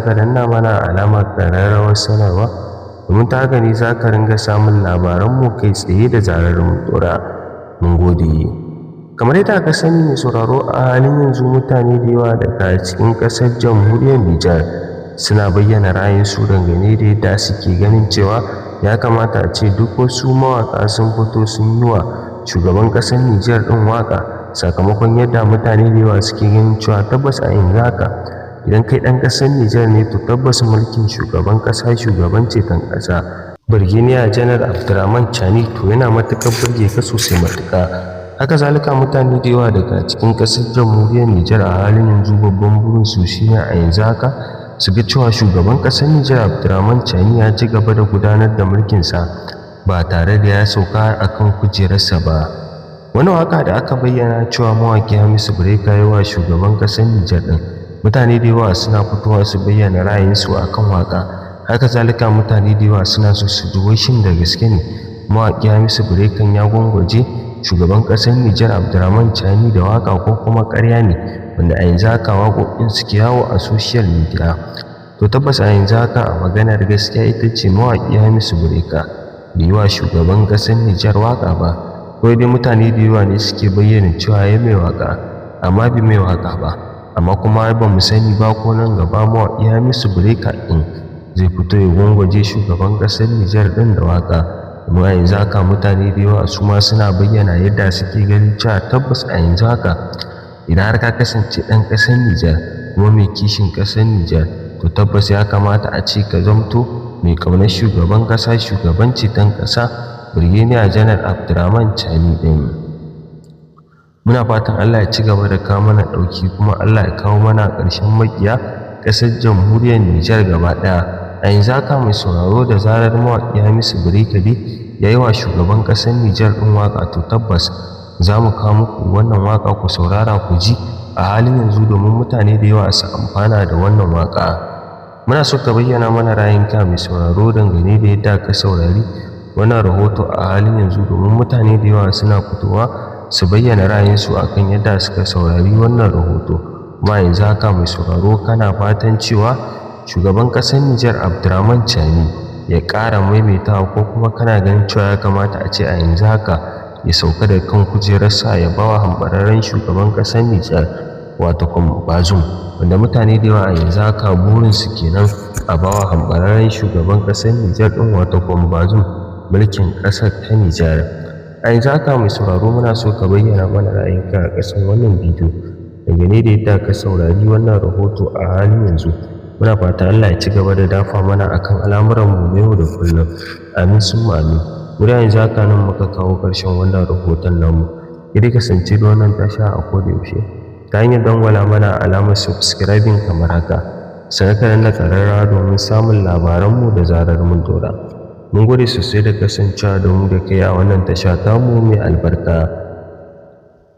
Ka danna mana alamar ƙararrawar sanarwa, domin ta haka ne za ka ringa samun labaranmu kai tsaye da zarar mun ɗora. Mun gode. Kamar yadda aka sani, mai sauraro, a halin yanzu mutane da yawa daga cikin ƙasar Jamhuriyar Nijar suna bayyana ra'ayinsu dangane da yadda suke ganin cewa ya kamata a ce duk wasu mawaƙa sun fito sun yi wa shugaban ƙasar Nijar ɗin waƙa, sakamakon yadda mutane da yawa suke ganin cewa tabbas a yanzu haka, idan kai ɗan ƙasar Nijar ne, to tabbas mulkin shugaban ƙasa, shugaban ceton ƙasa, Birgeniya Janar Abdurrahman Chani, to yana matuƙar burge ka sosai matuƙa. Haka zalika, mutane da yawa daga cikin ƙasar Jamhuriyar Nijar a halin yanzu babban burinsu shine a yanzu haka su ga cewa shugaban ƙasar Nijar Abdurrahman Chani ya ci gaba da gudanar da mulkinsa ba tare da ya sauka a kan kujerarsa ba. Wani waƙa da aka bayyana cewa mawaƙi Hamisu Breaker ya wa shugaban ƙasar Nijar ɗin, mutane da yawa suna fitowa su bayyana ra'ayinsu a kan waƙa. Haka zalika, mutane da yawa suna so su ji wai shin da gaske ne mawaƙi Hamisu Breaker ya gwangwaje shugaban ƙasar Nijar Abdurrahman Chani da waƙa, ko kuma ƙarya ne, wanda a yanzu haka waƙoƙin suke yawo a social media. To tabbas, a yanzu haka a maganar gaskiya ita ce mawaƙi Hamisu Breaker bai yi wa shugaban ƙasar Nijar waƙa ba. Kawai dai mutane da yawa ne suke bayyana cewa ya mai waƙa, amma bai mai waƙa ba. Amma kuma ba mu sani ba ko nan gaba mawaƙi Hamisu Breaker ɗin zai fito ya gwangwaje shugaban ƙasar Nijar ɗin da waƙa. Domin a yanzu haka mutane da yawa su ma suna bayyana yadda suke ganin cewa tabbas a yanzu haka, idan har ka kasance ɗan ƙasar Nijar kuma mai kishin ƙasar Nijar, to tabbas ya kamata a ce ka zamto mai ƙaunar shugaban ƙasa, shugaban ceton ƙasa, Birgeniya Janar Abdurrahman Chani ɗin. Muna fatan Allah ya ci gaba da kawo mana ɗauki, kuma Allah ya kawo mana ƙarshen maƙiya ƙasar Jamhuriyar Nijar gaba ɗaya. A yanzu haka, mai sauraro, da zarar mawaƙi Hamisu Breaker dai ya yi wa shugaban ƙasar Nijar ɗin waƙa, to tabbas za mu kawo muku wannan waƙa ku saurara ku ji a halin yanzu, domin mutane da yawa su amfana da wannan waƙa. Muna so ka bayyana mana ra'ayinka, mai sauraro, dangane da yadda ka saurari wannan rahoto a halin yanzu, domin mutane da yawa suna fitowa su bayyana ra'ayinsu akan yadda suka saurari wannan rahoto. Kuma yanzu haka, mai sauraro, kana fatan cewa shugaban ƙasar Nijar Abdurrahman Chani ya ƙara maimaitawa, ko kuma kana ganin cewa ya kamata a ce a yanzu haka ya sauka daga kan kujerarsa ya ba wa hambararren shugaban ƙasar Nijar, wato Bazoum, wanda mutane da yawa a yanzu haka burinsu kenan a ba wa hambararren shugaban ƙasar Nijar ɗin, wato Bazoum, mulkin ƙasar ta Nijar. A yanzu haka, mai sauraro, muna so ka bayyana mana ra'ayinka a ƙasan wannan bidiyo dangane da yadda ka saurari wannan rahoto a halin yanzu. Muna fata Allah ya ci gaba da dafa mana akan al'amuranmu na yau da kullum. Amin summa amin. Mu da yanzu haka nan muka kawo ƙarshen wannan rahoton namu. Ki dai kasance da wannan tasha a koda yaushe ta hanyar dangwala mana alamar subscribing kamar haka, sannan ka danna ƙararrawa domin samun labaranmu da zarar mun ɗora. Mun gode sosai da kasancewa da mu da kai a wannan tasha tamu mai albarka.